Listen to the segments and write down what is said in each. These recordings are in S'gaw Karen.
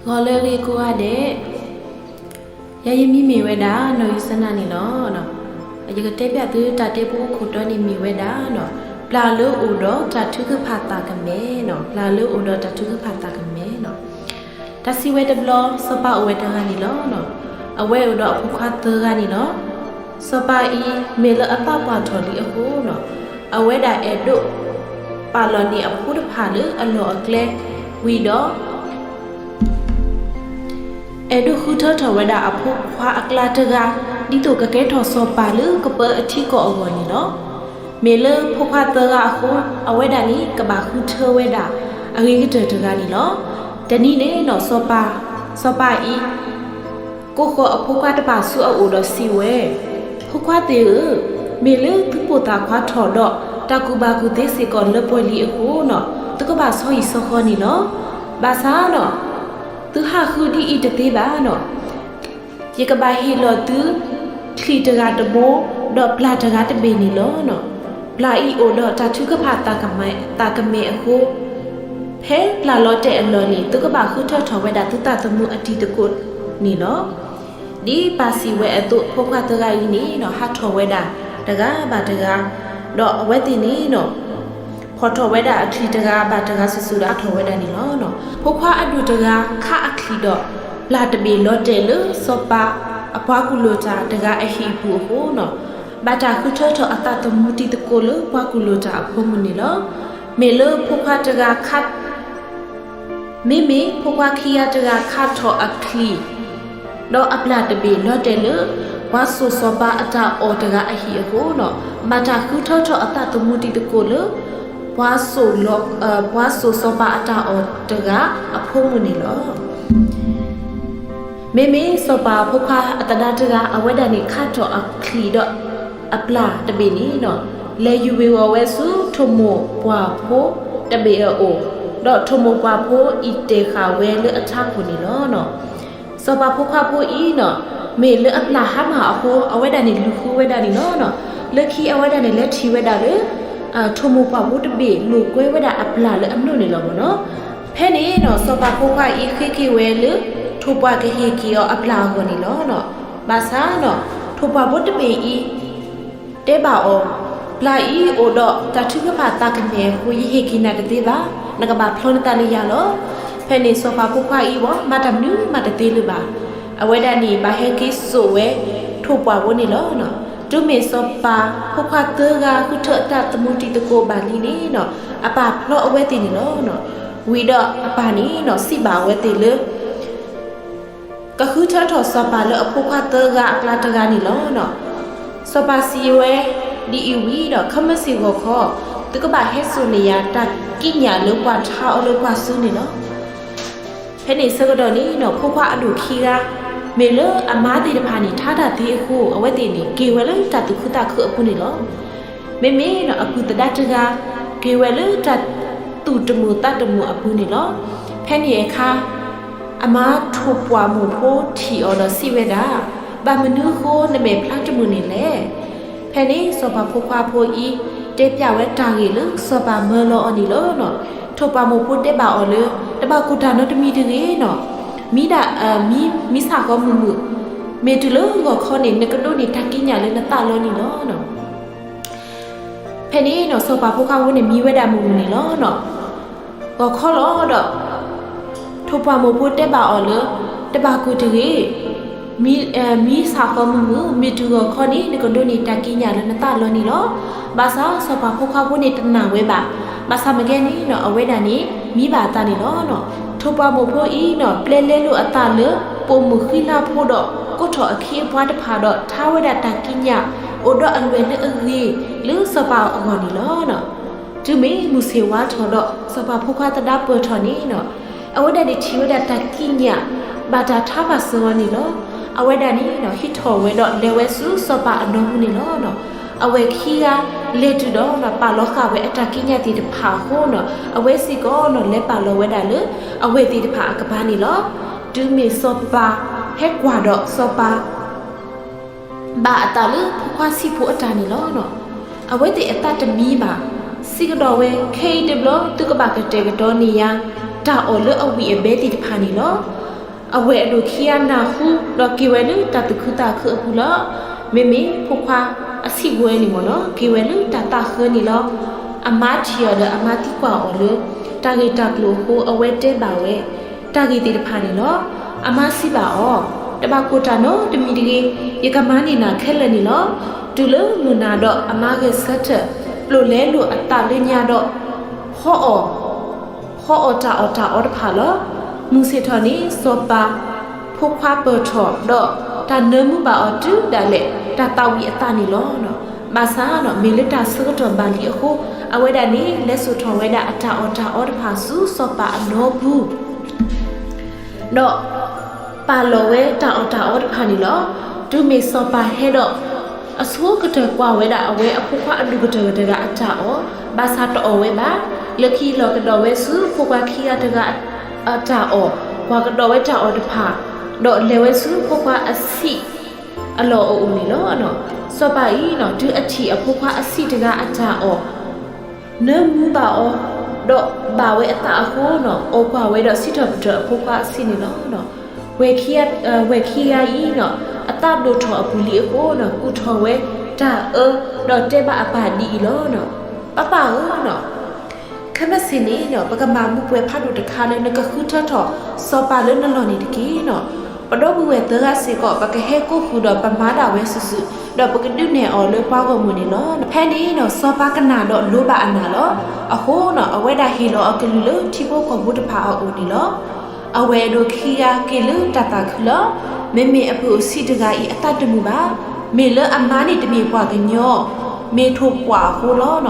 ဂီၤလၢအဂ့ၤကိးဂၤဒဲး, ယၤယမံၤမ့ၢ်ဝဲဒၣ် နီၢ်ယုစနၢ်န့ၣ်လီၤ. ယကတဲပျးသုတၢ်တဲပူအိၣ်ခိၣ်တီန့ၣ်မ့ၢ်ဝဲဒၣ် ပျၢ်လၢအိၣ်ဒီးတၢ်ထုကဖၣ်သးကမဲာ်, ပျၢ်လၢအိၣ်ဒီးတၢ်ထုကဖၣ်သးကမဲာ်. တၢ်စံးဝဲတဘျီ စီၤပၤအိၣ်ဝဲတဂၤန့ၣ်လီၤ. အဝဲအိၣ်ဒီးအဖိခွါသၢဂၤန့ၣ်လီၤ. စီၤပၤအံၤ မ့ၢ်လၢအသးပှၢ်ထီၣ်လံအဃိ အဝဲဒၣ်အဲၣ်ဒိးပာ်လီၤန့ၢ်အဖိတဖၣ်လၢအလီၢ်အကျဲဝံၤဒီး အဲၣ်ဒိးဃုထၢထီၣ်ဝဲဒၣ်အဖိခွါအကျါတဂၤ ဒ်သိးကကဲထီၣ်စီၤပၤလၢကပၢအထံကီၢ်အဂီၢ်န့ၣ်လီၤ. မ့ၢ်လၢဖိခွါသၢဂၤအဃိ အဝဲဒၣ်န့ၣ် ကဘၣ်ဃုထၢဝဲဒၣ်အဂ့ၤကတၢၢ်တဂၤန့ၣ်လီၤ. တနံၤန့ၣ်ဒီး စီၤပၤအံၤ ကိးဃီၤအဖိခွါတဖၣ်ဆူအအိၣ်ဒီးစံးဝဲ, ဖိခွါသ့ၣ်ဧၢ, မ့ၢ်လၢသုပိာ်သၣ်ခွါထီၣ်ဒီး တၢ်ကူၣ်ဘၣ်ကူၣ်သ့စ့ၢ်ကီးလၢပှဲၤလံအဃိ သုကဘၣ်ဆီဟံၣ်ဆီဃီန့ၣ်လီၤ. ဘၣ်ဆၣ်ဒီး သုဟးဃုဒ်အံၤတသ့ဘၣ်. ယကဘၣ်ဟ့ၣ်လီၤသု ချံၣ်တဂၤတဘိ ဒီးပျၢ်တဂၤတဘ့ၣ်န့ၣ်လီၤ. ပျၢ်အံၤအိၣ်ဒီးတၢ်ထုကဖၣ်သးကမဲာ်အဃိ ဖဲပျၢ်လီၤတဲာ်အလီၢ်န့ၣ် သုကဘၣ်ဃုထၢထီၣ်ဝဲဒၣ်သုသးသမူအတံၤသကိးန့ၣ်လီၤ. ဒ်ပၢ်စံးဝဲအသိး ဖိခွါသၢဂၤအံၤန့ၣ်ဒီး ဟးထီၣ်ဝဲဒၣ်တဂၤဘၣ်တဂၤ, ဒီးအဝဲသ့ၣ်န့ၣ်ဒီး ဖီၣ်ထီၣ်ဝဲဒၣ်အချံၣ်တဂၤဘၣ်တဂၤစုာ်စုာ်ဒီးဟးထီၣ်ဝဲဒၣ်န့ၣ်လီၤ. ဖိခွါအဒိၣ်တဂၤခးအချံၣ်ဒီး ပျၢ်တဘ့ၣ်လီၤတဲာ်လၢစီၤပၤအပှၤကူၣ်လိာ်တၢ်တဂၤအဟံၣ်အပူၤအဃိ ဘၣ်တၢ်ဃုထၢထီၣ်အသးသမူတံၤသကိးလၢပှၤကူၣ်လိာ်တၢ်အဖိမုၣ်န့ၣ်လီၤ. မ့ၢ်လၢဖိခွါတဂၤခး မ့မ့ၢ်ဖိခွါခံဂၤတဂၤခးထီၣ်အချံၣ် ဒီးအပျၢ်တဘ့ၣ်လီၤတဲာ်လၢ ပှၤစိာ်စီၤပၤအတၢ်အီၣ်တဂၤအဟံၣ်အဃိ ဘၣ်တၢ်ဃုထၢထီၣ်အသးသမူတံၤသကိးလၢ ပှၤစိာ်စီၤပၤအတၢ်အီၣ်တဂၤအဖိမုၣ်န့ၣ်လီၤ. မ့မ့ၢ်စီၤပၤဖိခွါအသဒါတဂၤ အဝဲဒၣ်န့ၣ်ခးထီၣ်အချံၣ်ဒီးအပျၢ်တဘ့ၣ်န့ၣ် လဲၤယူၤဝ့ၤဝီၤဝဲဆူထိၣ်မိၢ်ပှၢ်ဖိတဘ့ၣ်အအိၣ်, ဒီးထိၣ်မိၢ်ပှၢ်ဖိအံၤတဲာ်ဃာ်ဝဲလၢအထးခိၣ်န့ၣ်လီၤ. စီၤပၤဖိခွါဖိအံၤ မ့ၢ်လၢအပျၢ်ဟါမၢ်အဃိ အဝဲဒၣ်န့ၣ်လူၤဃုဝဲဒၣ်န့ၣ်လီၤ. လၢခံအဝဲဒၣ်န့ၣ် လဲၤထံၣ်ဝဲဒၣ်လၢ ထိၣ်မိၢ်ပှၢ်ဖိတဘ့ၣ်လိာ်ကွဲဝဲဒၣ်အပျၢ်လၢအနိၣ်န့ၣ်လီၤမ့ၢ်နီၤ. ဖဲန့ၣ် စီၤပၤဖိခွါအံၤဃ့က့ၤဝဲလၢ ထိၣ်ပှၢ်ကဟ့ၣ်က့ၤအီၤအပျၢ်အဂီၢ်န့ၣ်လီၤ. ဘၣ်ဆၣ် ထိၣ်ပှၢ်ဖိတဘ့ၣ်အံၤ တဲဘၣ်အီၤ, ပျၢ်အံၤအိၣ်ဒီးတၢ်ထုကဖၣ်သးကမဲာ်အဃိ ယဟ့ၣ်က့ၤနၤတသ့ဘၣ်, နကဘၣ်ဖျီနသးလၢယၤလီၤ. ဖဲန့ၣ်စီၤပၤဖိခွါအံၤ မၤတၢ်မနုၤမးတသ့လၢၤဘၣ်. အဝဲဒၣ်န့ၣ် ဘၣ်ဟဲက့ၤစိာ်ဝဲ ထိၣ်ပှၢ်ဖိန့ၣ်လီၤ. တုၤမ့ၢ်စီၤပၤဖိခွါသၢဂၤဃုထၢအသးသမူတံၤသကိးဘၣ်လံန့ၣ် အပၢ်ဖျီအဝဲသ့ၣ်န့ၣ်လီၤ. ဝံၤဒီးအပၢ်န့ၣ် စံးဘၣ်အဝဲသ့ၣ်လၢ ကဃုထၢထီၣ်စီၤပၤလၢအဖိခွါသၢဂၤအကျါတဂၤန့ၣ်လီၤ. စီၤပၤစံးဝဲဒ်အံၤဝံၤဒီး ခဲမုၢ်ဆ့ၣ်ဂီၤခီ သုကဘၣ်ဟဲစိာ်န့ၢ်ယၤတၢ်ကံးညာ်လၢပှၤထါအီၤလၢပှၤစုန့ၣ်လီၤ. ဖဲန့ၣ်ဆၢကတီၢ်န့ၣ် ဖိခွါအဒိၣ်ခံဂၤ မ့ၢ်လၢအမါသ့ၣ်တဖၣ်န့ၣ် ထါတၢ်သ့အဃိ အဝဲသ့ၣ်န့ၣ် က့ၤဝဲလၢတၢ်သူၣ်ခုသးခုအပူၤန့ၣ်လီၤ. မ့မ့ၢ်အပုၢ်သဒါတဂၤ က့ၤဝဲလၢတၢ်သူၣ်တမုာ်သးတမုာ်အပူၤန့ၣ်လီၤ. ဖဲန့ၣ်အခါ အမါထိၣ်ပှၢ်မိၢ်ဖိထံၣ်အီၤဒီးစံးဝဲဒၣ်, ဘၣ်မနုၤအဃိနမဲာ်ဖျါတမုာ်န့ၣ်လဲၣ်. ဖဲန့ၣ်စီၤပၤဖိခွါဖိအံၤ တဲပျးဝဲတၢ်ဂ့ၢ်လၢစီၤပၤမၢလီၤအီၤန့ၣ်လီၤ. ထိၣ်ပှၢ်မိၢ်ဖိတဲဘၣ်အီၤလၢ တဘၣ်ကိၢ်တၢ်နီတမံၤတဂ့ၤနီၤ, မံဒၣ်, မံ, မံဆၣ်ဃီမုာ်မုာ်, မ့ၢ်တုၤလၢဂီၤခီန့ၣ် နကဒိးန့ၢ်တၢ်ကံးညာ်လၢနသးလီၤန့ၣ်လီၤ. ဖဲန့ၣ်နီၤ စီၤပၤဖိခွါဖိန့ၣ် မံဝဲဒၣ်မုာ်မုာ်န့ၣ်လီၤ. ဂီၤခီလီၤဒီး ထိၣ်ပှၢ်မိၢ်ဖိတဲဘၣ်အီၤလၢ တဘၣ်ကိၢ်တဂ့ၤ, မံ, မံဆၣ်ဃီမုာ်မုာ်, မ့ၢ်တုၤဂီၤခီန့ၣ် နကဒိးန့ၢ်တၢ်ကံးညာ်လၢနသးလီၤန့ၣ်လီၤ. ဘၣ်ဆၣ်စီၤပၤဖိခွါဖိန့ၣ်တနာ်ဝဲဘၣ်. ဘၣ်ဆၣ်မ့ၢ်ဂ့ၤန့ၣ်နီၤ အဝဲဒၣ်န့ၣ် မံဘၣ်အသးန့ၣ်လီၤ. ထိၣ်ပှၢ်မိၢ်ဖိအံၤနီၤ ပျဲလဲလိာ်အသးလၢ ပိာ်မုၣ်ဃံလၤဖိဒီး ကိးထီၣ်အခ့အပှၤတဖၣ်ဒီး ထါဝဲဒၣ်တၢ်ကံးညာ် အိၣ်ဒီးအလွဲၢ်လၢအဂ့ၤ လၢစီၤပၤအဂီၢ်န့ၣ်လီၤ. တုၤမ့ၢ်မုၢ်ဆ့ၣ်ဝါထီၣ်ဒီး စီၤပၤဖိခွါသဒါပၢၢ်ထီၣ်န့ၣ်နီၤ အဝဲဒၣ်န့ၣ်ထံၣ်ဝဲဒၣ်တၢ်ကံးညာ် ဘၣ်တၢ်ထါဘၣ်စၢၤအီၤန့ၣ်လီၤ. အဝဲဒၣ်န့ၣ်နီၤ ဟံးထီၣ်ဝဲဒီးလဲၤဝဲဆူစီၤပၤအနီၢ်ပူၤန့ၣ်လီၤ. အဝဲခံဂၤလဲၤတုၤဒီး ပာ်လီၤဃာ်ဝဲအတၢ်ကံးညာ်သ့ၣ်တဖၣ်အဃိနီၤ အဝဲစ့ၢ်ကီးနီၤ လဲၤပာ်လီၤဝဲဒၣ်လၢ အဝဲၢ်သ့ၣ်တဖၣ်အကပၤန့ၣ်လီၤ. တုၤမ့ၢ်စီၤပၤဟဲကွၢ်ဒီးစီၤပၤ ဘၣ်အသးလၢဖိခွါဆံးဖိအတၢ်န့ၣ်လီၤ. အဝဲသ့ၣ်အသးတမံဘၣ်, စံးကဒီးဝဲ ခဲအံၤတဘျီ သုကဘၣ်ကတဲာ်ကတီၤန့ၢ်ယၤ တၢ်အီၣ်လၢအဝံၣ်အဘဲသ့ၣ်တဖၣ်န့ၣ်လီၤ. အဝဲၢ်အဒိၣ်ခံဂၤနၢ်ဟူ ဒီးက့ၤဝဲလၢတၢ်သူၣ်ခုသးခုအပူၤလီၤ. မ့မ့ၢ်ဖိခွါအဆံးဝဲန့ၣ်မ့ၢ်နီၤ က့ၤဝဲလၢတၢ်သးဃၢန့ၣ်လီၤ. အမါထံၣ်အီၤဒီးအမါသံကွၢ်အီၤလၢ တၢ်ဂ့ၢ်တၢ်ကျိၤအဃိ အဝဲတဲဘၣ်ဝဲ တၢ်ဂ့ၢ်သ့ၣ်တဖၣ်န့ၣ်လီၤ. အမါစံးဘၣ်အီၤ, တဘၣ်ကိၢ်တၢ်နီတမံၤတဂ့ၤ, ယကမၤန့ၢ်နၤခဲလၢာ်န့ၣ်လီၤ. တုၤလၢမုၢ်နၤဒီးအမါဂဲၤဆၢထၢၣ် ပျိာ်လဲလိာ်အသးလၢညါဒီး ဖီအီၣ် ဖီအီၣ်တၢ်အီၣ်တၢ်အီတဖၣ်လီၤ. မုၢ်ဆ့ၣ်ထီၣ်န့ၣ် စီၤပၤဖိခွါပၢၢ်ထီၣ်ဒီး တၢ်နၢမူဘၣ်အီၤတုၤဒၣ်လဲာ် တၢ်သးဝံၣ်အသးန့ၣ်လီၤ. ဘၣ်ဆၣ်နီၤ မ့ၢ်လၢတၢ်ဆၢကတီၢ်ဘၣ်လံအဃိ အဝဲဒၣ်န့ၣ် လဲၤစိာ်ထီၣ်ဝဲဒၣ်အတၢ်အီၣ်တၢ်အီတဖၣ်ဆူစီၤပၤအနီပူၤ ဒီးပာ်လီၤဝဲတၢ်အီၣ်တၢ်အီတဖၣ်န့ၣ်လီၤ. တုၤမ့ၢ်စီၤပၤဟဲဒီး အဆိကတၢၢ်ကွၢ်ဝဲဒၣ်အဝဲအဖိခွါအဒိၣ်ကတၢၢ်တဂၤအတၢ်အီၣ်, ဘၣ်ဆၣ်တအီၣ်ဝဲဘၣ်. လၢခံလီၤကဒီးဝဲဆူဖိခွါခံဂၤတဂၤအတၢ်အီၣ်, ကွၢ်ကဒီးဝဲတၢ်အီၣ်တဖၣ်, ဒီးလဲၤဝဲဆူဖိခွါအဆံးအလီၢ်အအိၣ်န့ၣ်လီၤ. စီၤပၤအံၤ တုၤအထံၣ်အဖိခွါအဆံးတဂၤအတၢ်အီၣ် နၢမူဘၣ်အီၤ, ဒီးဘၣ်ဝဲအသးအဃိနီၤ အီၣ်ကွၢ်ဝဲဒီးစံးထီၣ်ပတြၢၤအဖိခွါအဆံးန့ၣ်လီၤ. ဝဲၢ်ခံဂၤအံၤနီၤ အသးဒိၣ်ထီၣ်အပူၤလံအဃိနီၤ ကူၣ်ထီၣ်ဝဲတၢ်အၢ ဒီးတဲဘၣ်အပၢ်ဒ်အံၤလီၤ. ပၢ်ပၢ်ဧၢနီၤ ခဲမုၢ်ဆ့ၣ်န့ၣ်နီၤ ပကမၤမူပှဲၤဖးဒိၣ်တခါလၢနကဃုထၢထီၣ်စီၤပၤလၢနလီၢ်န့ၣ်တက့ၢ်နီၤ. ပဒီပုၢ်ဝဲၢ်သၢဂၤစ့ၢ်ကီး ပကဟဲကိးဃုာ်ဒီးပမၤဒၣ်ဝဲစုာ်စုာ် ဒီးပကဒုးနဲၣ်အီၤလၢပှၤဂီၢ်မုၢ်န့ၣ်လီၤ. ဖဲန့ၣ်နီၤ စီၤပၤကနၣ်ဒီးလိၤဘၣ်အနၢ်လီၤ. အဃိနီၤ အဝဲဒၣ်ဟ့ၣ်လီၤအကလုၢ်လၢထံဖိကီၢ်ဖိတဖၣ်အအိၣ်န့ၣ်လီၤ. အဝဲၢ်အဒိၣ်ခံဂၤက့ၤလၢတၢ်သးခုလီၤ. မ့မ့ၢ်အပုၢ်အိၣ်ဆံးတဂၤအံၤအသးတမုာ်ဘၣ်. မ့ၢ်လၢအမါန့ၣ်တမ့ၢ်ပှၤကညီ, မ့ၢ်ထိၣ်ပှၢ်အဃိလီၤ.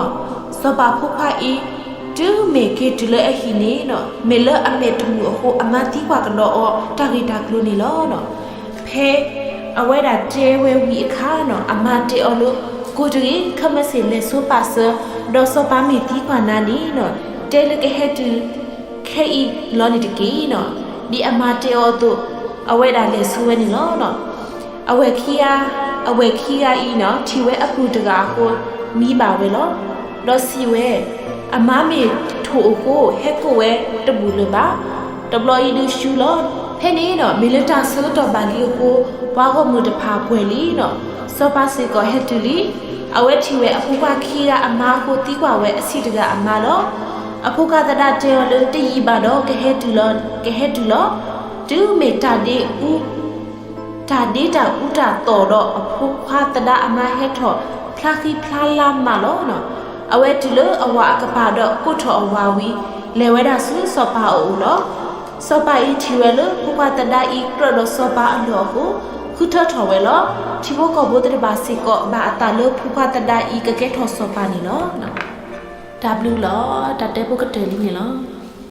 စီၤပၤဖိခွါအံၤ တုၤမ့ၢ်က့ၤတုၤလၢအဟံၣ်န့ၣ်နီၤ မ့ၢ်လၢအမဲာ်တမုာ်အဃိ အမါသံကွၢ်ကဒီးအီၤတၢ်ဂ့ၢ်တၢ်ကျိၤန့ၣ်လီၤ. ဖဲအဝဲဒၣ်တဲဝဲဝံၤအခါနီၤ အမါတဲအီၤလၢ ကိးတဂ့ၤ ခဲမုၢ်ဆ့ၣ်လဲၤဆိပာ်စၢၤ, ဒီးစီၤပၤမ့ၢ်သံကွၢ်နၤန့ၣ်နီၤ တဲလၢကဟဲတုၤခဲအံၤလီၤန့ၣ်တက့ၢ်နီၤ. ဒ်အမါတဲအီၤအသိး အဝဲဒၣ်လဲၤဆိဝဲန့ၣ်လီၤ. အဝဲၢ်ခံဂၤ, အဝဲၢ်ခံဂၤအံၤနီၤ ထံၣ်ဝဲအပုၢ်တဂၤအဃိ မံဘၣ်ဝဲလီၤ. ဒီးစံးဝဲ, အမါမ့ၢ်ထိၣ်အဃိ ဟဲကိးဝဲတဘူၣ်လၢၤဘၣ်. တဘျီအံၤဒုးဆူလီၤ. ဖဲန့ၣ်နီၤ မ့ၢ်လၢတၢ်ဆၢကတီၢ်ဘၣ်လံအဃိ ပှၤဂီၢ်မုၢ်တဖၣ်ပှဲၤလံနီၤ. စီၤပၤစ့ၢ်ကီးဟဲတုၤလံ. အဝဲထံၣ်ဝဲအဖိခွါခံဂၤအမါအဃိသံကွၢ်ဝဲအဆံးတဂၤအမါလီၤ. အဖိခွါသဒါတဲအီၤလၢ တယံာ်ဘၣ်ဒီး ကဟဲတုၤလီၤ, ကဟဲတုၤလီၤ. တုၤမ့ၢ်တၢ်ဒ့အူ တၢ်ဒ့တၢ်အူတၢ်သီၣ်ဒီးအဖိခွါသဒါအမါဟဲထီၣ် ဖျါဃံဖျါလၤမးလီၤ. အဝဲတုၤလၢအဝၤအကပၤဒီးကိးထီၣ်အဝၤဝံၤ လဲၤဝဲဒၣ်ဆူစီၤပၤအအိၣ်လီၤ. စီၤပၤအံၤထံၣ်ဝဲလၢဖိခွါသဒါအံၤကြၢးဒီးစီၤပၤအလီၢ်အဃိ ဃုထၢထီၣ်ဝဲလီၤ. ထံဖိကီၢ်ဖိသ့ၣ်တဖၣ်စ့ၢ်ကီး ဘၣ်အသးလၢဖိခွါသဒါအံၤကကဲထီၣ်စီၤပၤန့ၣ်လီၤ. တၢ်ဘျုးလီၤ. တၢ်တဲဖိကတၢၢ်လံန့ၣ်လီၤ.